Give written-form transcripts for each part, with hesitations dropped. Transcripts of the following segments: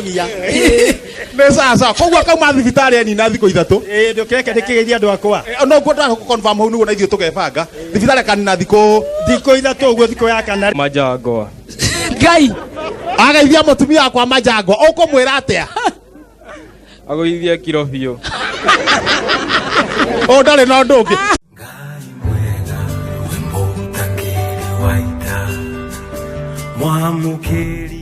Nĩ sawa sawa. Koguo akauma thibitarĩ anina thikũ 3. Ĩĩ, ndũkĩreke ndĩkĩgeithie andũ akwa. No guo ndĩrenda gũ-confirm hau nĩguo na ithuĩ tũgebanga. Thibitarĩ akanina thikũ 3 ũguo, thikũ ya kana. Majangwa. Ngai. Ageithia mũtumia wakwa Majangwa, ũkũmwĩra atĩa? Agũithie kiro biũ. Ũyũ ndarĩ na ũndũ ũngĩ. Mwamũkĩri.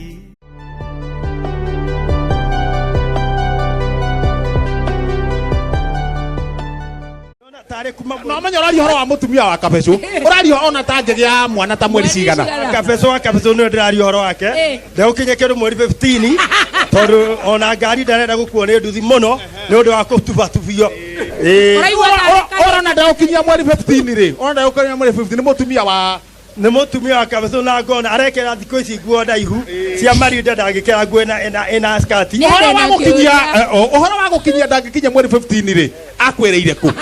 No menya ũraria ũhoro wa mũtumia wa Kabecũ. Ũraria ona ta ngĩgĩa mwana ta mweri cigana. Kabecũ wa Kabecũ nĩwe ndĩraria ũhoro wake. Ndegũkinya kĩndũ mweri 15 tondũ ona ngari ndarenda gũkuo nĩ nduthi mũno nĩ ũndũ wa kũtubatubio. Ũrona ndegũkinyia mweri 15 rĩ. Ũrona ndegũkinyia mweri 15 nĩ mũtumia wa nĩ mũtumia wa Kabecũ na ngona arekera thikũ ici nguo ndaihu cia marinda, ndangĩkĩra nguo ĩna skati. Ũhoro wa gũkinyia, ũhoro wa gũkinyia ndangĩkinyia mweri 15 rĩ, akwĩrĩire kũ?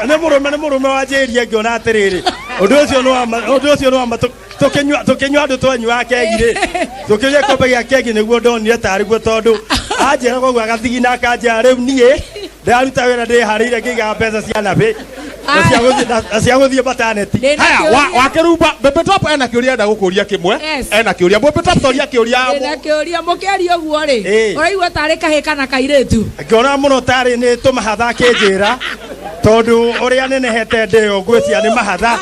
Nĩ mũrũme, nĩ mũrũme wanjĩrie ngĩona atĩrĩrĩ, ũndũ ũcio nĩ wa ma, ũndũ ũcio nĩ wa ma, tũkĩnyua andũ twanyuaga kegi rĩ, tũkĩnyua gĩkombe gĩa kegi nĩguo ndonire tarĩ guo, tondũ anjĩra koguo agathigina akanjĩra rĩu niĩ ndĩraruta wĩra ndĩharĩire ngĩigaga mbeca cia nabĩ na cia gũthiĩ maternity. Ndĩna Haya, kĩũria. wa Kĩrumba, Bebe Top ena kĩũria enda gũkũria kĩmwe. Yes. Ena kĩũria. Bebe Top toria kĩũria. Ndĩna kĩũria, mũkĩaria ũguo rĩ, Ĩĩ. ũraigua tarĩ kahĩĩ kana kairĩtu? Ngĩona mũno tarĩ nĩ tũmahatha akĩnjĩra, tondũ ũrĩa nenehete ndĩyo ngwĩciria nĩ mahatha.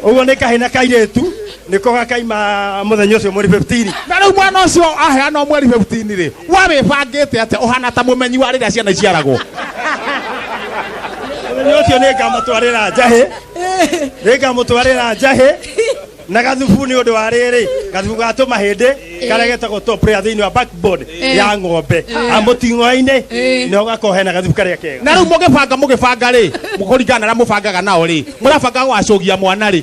Ũguo nĩ kahĩĩ na kairĩtu, nĩko gakaima mũthenya ũcio mweri 15. Na rĩu mwana ũcio aheanwo mweri 15 rĩ, wawĩbangĩte atĩa ũhana ta mũmenyi wa rĩrĩa ciana iciaragwo? Mũthenya ũcio nĩngamũtwarĩra njahĩ. Nĩngamũtwarĩra njahĩ na gathubu nĩ ũndũ wa rĩrĩ, gathubu ga tũmahĩndĩ karĩa getagwo top layer thĩinĩ wa backboard ya ng'ombe. Amũting'oe-inĩ, na ũgakorwo hena gathubu karĩa kega. Na rĩu mũgĩbanga rĩ, kũringana na arĩa mũbangaga nao rĩ, mũrabanga gũgacũgia mwana rĩ?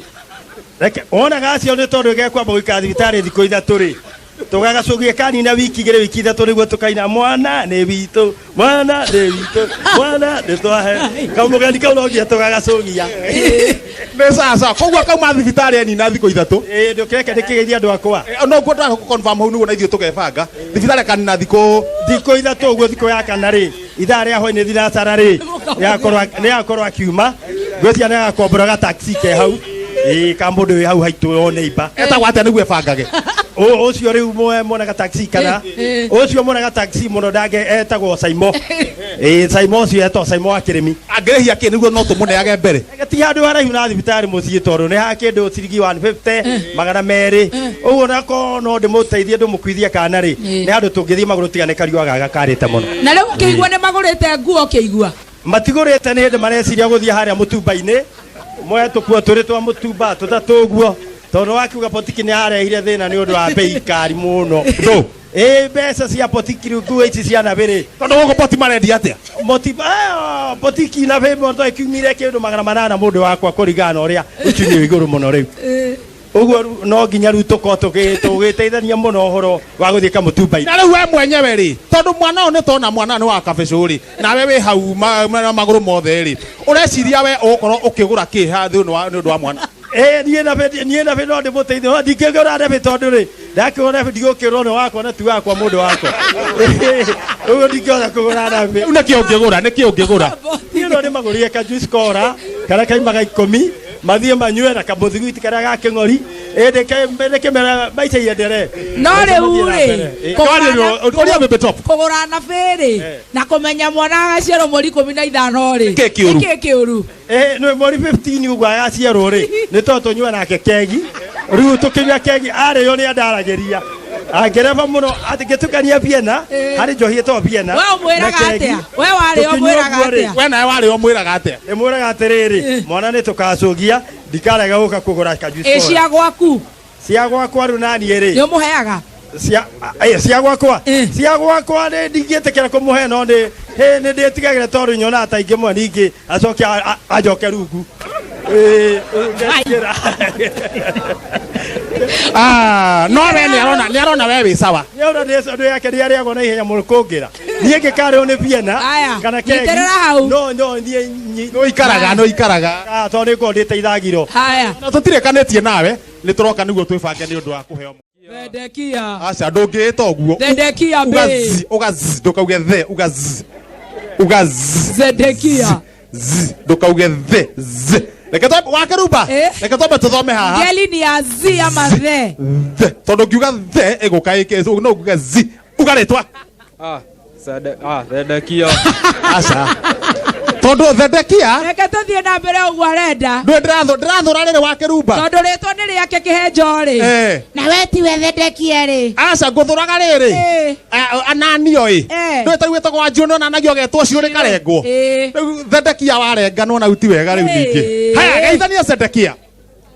Reke, wonaga acio nĩ tondũ gekwamba gũikara thibitarĩ thikũ 3 rĩ, tũgagacũgie kanina wiki igĩrĩ, wiki 3 nĩguo tũkaina mwana nĩ witũ, mwana nĩ witũ, mwana nĩ twahe. Kamũgeni kau no nginya tũgagacũgia. Nĩ sawa sawa. Koguo akauma thibitarĩ anina thikũ 3. Ĩĩ, ndũkĩreke ndĩkĩgeithie andũ akwa. No guo ndĩrenda gũ-confirm hau nĩguo na ithuĩ tũgebanga. Thibitarĩ akanina thikũ 3 ũguo, thikũ ya kana rĩ, ithaa rĩa hwaĩ-inĩ thinacara rĩ, nĩagakorwo akiuma. Ngwĩciria nĩagakombora ga taxi ke hau. Ĩĩ, ka mũndũ wĩ hau haitũ o neighbor. Etagwo atĩa nĩguo ebangage? Ũcio rĩu mwonaga taxi kana? Ũcio mwonaga taxi mũno ndange etagwo Saimo. Ĩĩ, Saimo ũcio etagwo Saimo wa Kĩrĩmi. Angĩrĩhia kĩ nĩguo no tũmũneage mbere? Ti handũ haraihu na thibitarĩ mũciĩ tondũ nĩ ha kĩndũ ciringi 150, magana merĩ. Ũguo nako no ndĩmũteithie ndĩmũkuithie kana rĩ, nĩ handũ tũngĩthiĩ magũrũ tiga nĩ kariũa gaka karĩte mũno. Na rĩu ũkĩigua nĩ magũrĩte nguo ũkĩigua? Matigũrĩte, nĩ hĩndĩ mareciria gũthiĩ harĩa mũtumba-inĩ. Moe tũkuo tũrĩ twa mũtumba tũtatũ ũguo, tondũ wakiuga botiki nĩ arehire thĩna nĩ ũndũ wa bei kari mũno. Ndũ? Ĩĩ, mbeca cia botiki rĩu nguo ici cia nabĩ rĩ. Tondũ gũkũ boti marendia atĩa? Botiki nabĩ moto ĩkiumire kĩndũ magana manana mũndũ wakwa kũringana na ũrĩa uchumi wĩ igũrũ mũno rĩu. Ũguo no nginya rĩu tũkorwo tũgĩteithania mũno ũhoro wa gũthiĩ kamũtumba-inĩ. Na rĩu we mwenyewe rĩ, tondũ mwana ũyũ nĩ tona mwana nĩ wa Kabecũ rĩ, nawe wĩ hau magũrũ mothe rĩ, ũreciria we ũgũkorwo ũkĩgũra kĩ ha thĩinĩ wa nĩ ũndũ wa mwana? Niĩ na bĩ, niĩ na bĩ no ndĩmũteithie, no ndingĩgũra na bĩ tondũ rĩ, ndakĩgũra na bĩ ndigũkĩrwo nĩ wakwa na ti wakwa mũndũ wakwa. Ũguo ndingĩhota kũgũra na bĩ. Rĩu nĩkĩ ũngĩgũra? Nĩkĩ ũngĩgũra? Niĩ no ndĩmagũrĩre ka juice cola, karĩa kaimaga 10, mathiĩ manyue na kamũthiguiti karĩa ga kĩng'ori, ĩndĩ ndĩkĩmera maica iendelee. No rĩu rĩ, Ũrĩa Bebe Top. kũgũra na bĩ rĩ, na kũmenya mwana agaciarwo mweri 15 rĩ, Nĩkĩ kĩũru? Nĩkĩ kĩũru? Nĩ mweri 15 ũguo agaciarwo rĩ, nĩ tondũ tũnyua nake kegi. Rĩu tũkĩnyua kegi arĩo nĩ andaragĩria. Angĩreba mũno, atĩ ngĩtukania Vienna, harĩ njohi ĩtagwo Vienna, We ũmwĩraga na kegi. atĩa? We warĩo Tũkĩnyua ũmwĩraga ũguo rĩ, atĩa? We nawe warĩo ũmwĩraga atĩa? Ndĩmwĩraga atĩrĩrĩ, mwana nĩ tũkacũgia, ndikarega gũka kũgũra kajuice Ĩ, cola. cia gwaku? Cia gwakwa rĩu naniĩ rĩ? Nĩ ũmũheaga? Cia gwakwa? Cia gwakwa nĩ ndingĩtĩkĩra kũmũhe, no nĩ ndĩtigagĩra tondũ nyonaga ta ingĩmũhe ningĩ acoke anjoke rungu. Ngetigĩra. No we nĩ arona we wĩ sawa. Nĩ arona nĩ ũndũ yake nĩ arĩagwo na ihenya mũno kũngĩra. Niĩ ngĩkarĩo nĩ Vienna, Aya, kana keki. nyitĩrĩra hau. No, no, niĩ nyi- Nĩ ũikaraga, nĩ ũikaraga. Tondũ nĩ ngoragwo ndĩteithagirwo. Haya. Na tũtirĩkanĩtie nawe, nĩ tũroka nĩguo twĩbange nĩ ũndũ wa kũheo. Zedekia. Aca ndũngĩĩta ũguo. Zedekia Uga be. z, uga z, ndũkauge the, uga z. Uga z. Zedekia. Z, ndũkauge the, z. Reke twambe wakerumba. Eh. Reke twambe tũthome haha. Ngeli ni ya Z ama the. The. Tondũ ngiuga the ĩgũka ĩkĩ no nguge z. Uga rĩtwa. Ah, Zedekia. Aca. Tondũ Zedekia Reke tũthiĩ na mbere ũguo arenda. ndũĩ ndĩrathũra rĩrĩ wakerumba. Tondũ rĩtwa nĩ rĩake kĩhenjo rĩ. Eh. Na we tiwe Zedekia rĩ. Aca ngũthũraga rĩrĩ. Eh. Ananio ĩ. Eh. Ndũĩ tarĩu wĩtagwo wa Njuũ nonanagio getwo ciũ rĩkarengwo. Eh. Rĩu Zedekia warenga nona uti wega rĩu ningĩ. Eh. Haya geithania Zedekia.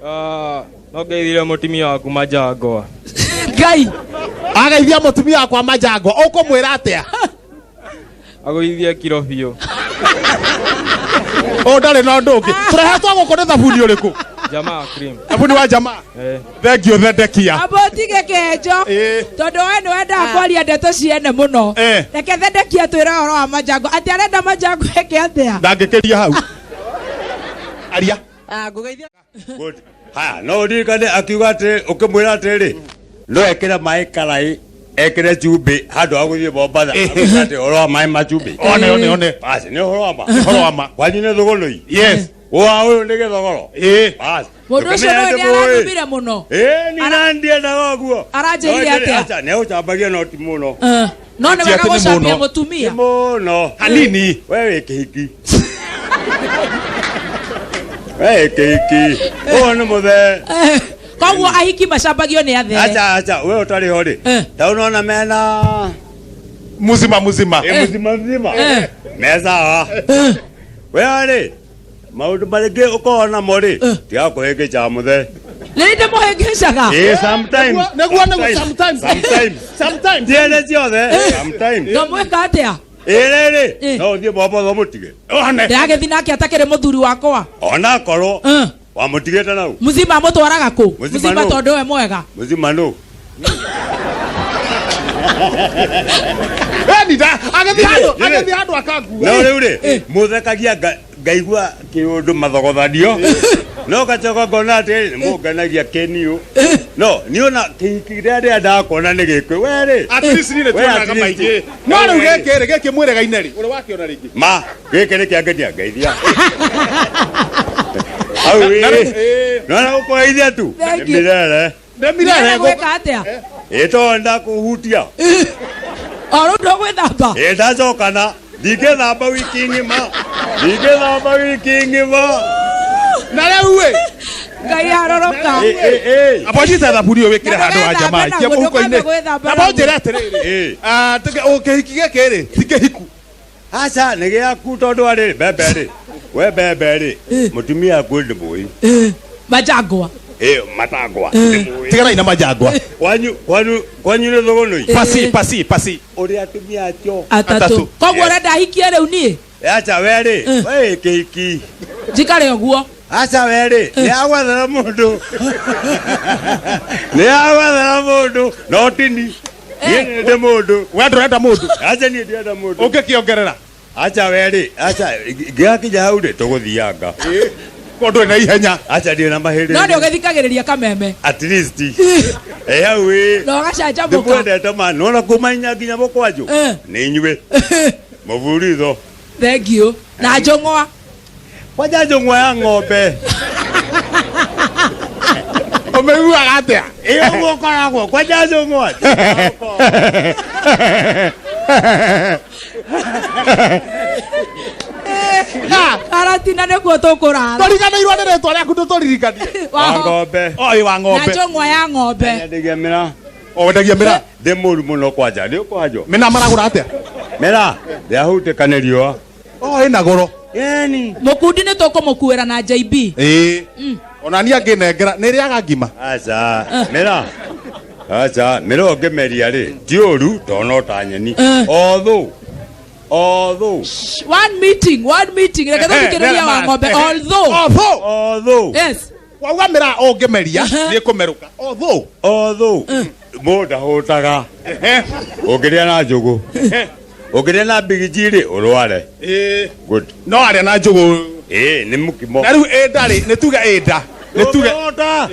Ah, no ngeithire mũtumia waku Majangwa. Ngai. Ageithia mũtumia wakwa Majangwa. Ũkũmwĩra atĩa? Agũithie kiro biũ. Ũũ ndarĩ na ũndũ ũngĩ. Tũrehetwo gũkũ nĩ thabuni ũrĩkũ? Jamaa cream. Thabuni wa jamaa. Eh. Thank you Zedekia. Amba ũtige kĩhenjo. Eh. Tondũ we nĩ wendaga kwaria ndeto ciene mũno. Eh. Reke Zedekia twĩre ũhoro wa Majango. Atĩ arenda Majango eke atĩa? Ndangĩkĩria hau. Aria. Ngũgeithia Good. Haya, no ũririkane akiuga atĩ ũkĩmwĩra atĩrĩ no ekĩre maĩ karai ekĩre cumbĩ handũ ha gũthiĩ Mombatha akwĩra atĩ ũhoro wa maĩ ma cumbĩ. One one one. Basi nĩ ũhoro wa ma. Ũhoro wa ma. Kwanyu nĩ thũgũnũi. Yes. Wa ũyũ nĩ gĩthogoro. Eh. Basi. Mũndũ ũcio Ndũkĩmenye nĩ ndĩmũĩ. aranumire mũno. Ĩĩ ni na ndiendaga ũguo. Aranjĩrire No, atĩa? Aca, nĩ agũcambagia no ti mũno. Eh, No nĩ Ti wega atĩ nĩ gũcambia mũno. mũtumia. Ti mũno. Hanini. We wĩ kĩhiki. We wĩ kĩhiki. Ũyũ nĩ mũthee. Eh, Koguo ahiki macambagio nĩ athee. Aca aca we ũtarĩ ho rĩ. Eh. Ta ũnona mena Muzima muzima. ĩ mũzima mzima. Eh. Me sawa. We rĩ maũndũ marĩngĩ ũkoragwo namo rĩ tiga kũhĩngĩca mũthee. Nĩ ndĩmũhĩngĩcaga. Ĩ sometimes. Nĩguo nĩguo sometimes. Sometimes. Sometimes. Tiene ciothe. Sometimes. Ngamwĩka atĩa? Ĩ rĩrĩ Eh. no ũthiĩ Mombatha ũmũtige. One. Ndĩragĩthiĩ nake atakĩrĩ mũthuri wakwa. Onakorwo Eh. wamũtigĩte nau. Mzima amũtwaraga kũ? Mzima Mzima nũ? tondũ we mwega. Mũzima nũ? Eni da agĩthiĩ handũ Githĩ- agĩthiĩ handũ akangua. No rĩu rĩ mũthekagia ngaigua kĩũndũ mathogothanio no ngacoka ngona atĩrĩ nĩ mũngenagia kĩniũ no niĩ ona kĩhiki kĩrĩa ndĩrendaga kuona nĩ gĩkĩ we rĩ At least niĩ nĩ We tuonaga at least. maingĩ. No rĩu gĩkĩ rĩ gĩkĩ mwĩrĩga-inĩ rĩ ũrĩ wakĩona rĩngĩ. ma gĩkĩ nĩ kĩangenia ngeithia hau Na ĩ rĩu- ĩ. nona gũkũgeithia tu Thank nĩ you. mĩrere Nĩ mirere Nĩ gwĩka atĩa? ĩ tondũ ndakũhutia O rĩu ndũgwĩthamba. ĩ ndacokana ndingĩthamba wiki ng'ima ndingĩthamba wiki ng'ima Na rĩu ĩ Ngai aroroka. ĩ ĩ ĩ amba ũnyite thabuni ũyũ wĩkĩre Na handũ ha ndũgethambe jamaa naguo, ikia mũhuko-inĩ. ndũkambe gwĩthamba Amba naguo. ũnjĩre atĩrĩrĩ. Ĩ. Ah, kĩhiki gĩkĩ rĩ ti kĩhiku. Aca nĩ gĩaku tondũ arĩ mbembe rĩ we mbembe rĩ mũtumia aku ndĩmũĩ Eh, Majangwa. ĩ matangwa ndĩmũĩ Tiganai na majangwa. kwanyu kwanyu kwanyu nĩ thũgũnũi Pasi pasi pasi. ũrĩ atumia acio Atatũ. Atatũ. Koguo Yes. ũrenda ahikie rĩu niĩ? aca we rĩ we wĩ kĩhiki Njikare ũguo. aca we rĩ nĩ agwethera mũndũ nĩ agwethera mũndũ no tini niĩ nĩ ndĩ mũndũ We ndũrenda mũndũ. aca niĩ ndienda mũndũ Ũngĩkĩongerera. aca we rĩ aca ngĩgakinya hau rĩ tũgũthianga Ko ndũrĩ na ihenya. aca ndirĩ na mahĩndĩ No nĩ ũgĩthikagĩrĩria kameme. at least ĩ hau ĩ Na ũgacanjamũka. ndĩmwendete ma nona kuma inya nginya mũkwanjũ Eh. nĩ inyuĩ mũburitho Thank you. Na njũng'wa. kwanja njũng'wa ya ng'ombe Ũmĩiguaga atĩa? ĩ ũguo ũkoragwo kwanja njũng'wa Karatina nĩkuo tũkũrara. Tũriganĩirwo nĩ rĩtwa rĩaku ndũtũririkanie. wa ng'ombe Oi wa Na ng'ombe. njũng'wa ya ng'ombe. nyendagia mĩra O wendagia mĩra. ndĩ mũru mũno kwanja nĩ ũkwanjwo Mĩna maragũra atĩa? mĩra ndĩahutĩka nĩ riũa O ĩna goro. ĩni Mũkundi nĩ tũkũmũkuĩra na JB. Ĩĩ. Ona niĩ angĩnengera nĩ ĩrĩaga ngima. aca mĩra aca mĩra ũngĩmeria rĩ ti ũru tondũ no ta nyeni othu othu One meeting, one meeting. Reke tũthikĩrĩrie wa ng'ombe. Although. Although. othu Yes. Wauga mĩra ũngĩmeria nĩ ĩkũmerũka. Although. othu mũndũ ndahũtaga ũngĩrĩa na njũgũ ũngĩrĩa na mbigiji rĩ ũrware Ĩĩ. good No arĩa na njũgũ. ĩĩ nĩ mũkimo Na rĩu ĩnda rĩ nĩ tuge ĩnda. Nĩ tuge Ndũngĩhota.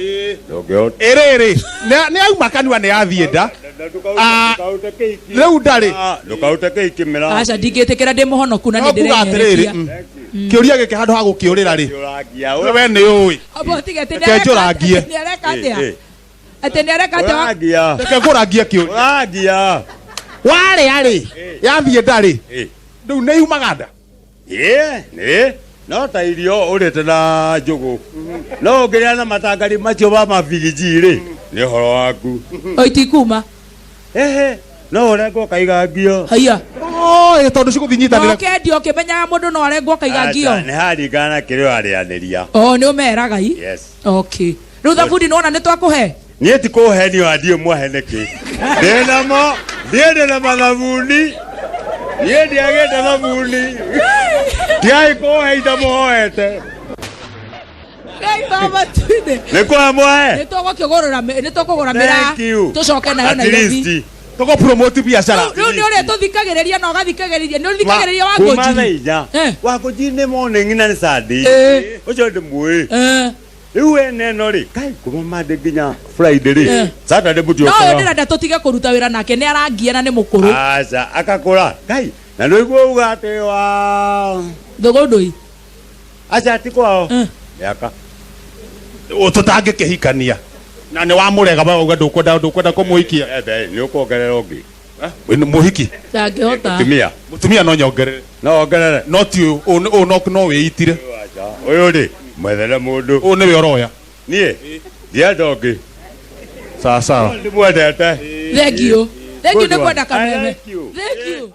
Ndũngĩhota. Ĩrĩrĩ nĩ auma kanua nĩ athiĩ nda. Ndũkaute kĩiki. Rĩu ndarĩ. Ndũkaute kĩiki mĩra. Aca ndingĩtĩkĩra ndĩ mũhonoku na No nĩ kuga atĩrĩrĩ, ndĩremerekia. Kĩũria gĩkĩ handũ ha gũkĩũrĩra rĩ, Ũrangia. we nĩ ũĩ. Amba ũtige atĩ Reke njũrangie. nĩ areka atĩa? Atĩ nĩ areka atĩa? Ũrangia. Reke ngũrangie kĩũria. Ũrangia. Warĩa rĩ, yathiĩ nda rĩ, Ĩ. rĩu nĩ yumaga nda. Ĩ, nĩ no ta irio ũrĩte na njũgũ no ũngĩrĩa na matangari macio ma mabigiji rĩ nĩ ũhoro waku. O itikuma. Ehe, no ũrengwo ũkaiga ngio. Haiya. Oh, ĩ, tondũ cigũthiĩ No nyitanĩra. ũkendia ũkĩmenyaga mũndũ no arengwo akaiga ngio. Aca, nĩ haringana na kĩrĩa ũrarĩanĩria. O nĩ ũmeraga i. Yes. Okay. Rĩu thabuni nĩwona nĩ twakũhe. Niĩ ti kũhenio andiũ mwahe nĩkĩ ndĩnamo niĩ ndĩna mathabuni niĩ ndiagĩte thabuni ndiai kũhe itamũhoete. Ngai baba tuine. Nĩ kũhe mwahe. Nĩ tũgũkĩgũrĩra nĩ tũkũgũra mĩraa. Thank you. Tũcoke nayo At Nairobi. least. Tũgũ promote biacara. Rĩu nĩ ũrĩa tũthikagĩrĩria na ũgathikagĩrĩria nĩ ũthikagĩrĩria wa Kuma thaa ngũnjiri. inya Eh. Wangũnjiri nĩ morning na nĩ Sunday. Eh. Ũcio ndĩmũĩ. Eh. Rĩu wene ĩno rĩ kai kuma Monday nginya Friday rĩ Eh. Saturday No ũyũ mũtiokaga. ndĩrenda tũtige kũruta wĩra nake nĩ arangia na nĩ mũkũrũ. Aca akakũra kai na nĩguo uga atĩ wa Thũgũndũi. Aca ti kwao. Eh. Mĩaka Tũtangĩkĩhikania na nĩ wamũrega wauga ndũkwenda kũmũhikia. Ebe, nĩ ũkuongerera ũngĩ. Mũhiki. Ndangĩhota. Mũtumia. Mũtumia no nyongerere. No wongerere. No ti ũyũ, ũyũ no wĩitire. Aca ũyũ rĩ mwethere mũndũ. Ũyũ nĩwe ũroya. Niĩ ndienda ũngĩ. Sawa sawa. Ndĩmwendete. Thank you. Thank you Good nĩ one. kwenda I kameme. like you. Thank you.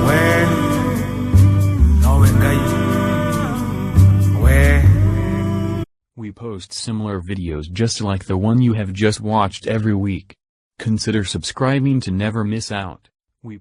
We nowe Ngai we. We post similar videos just like the one you have just watched every week. Consider subscribing to never miss out. We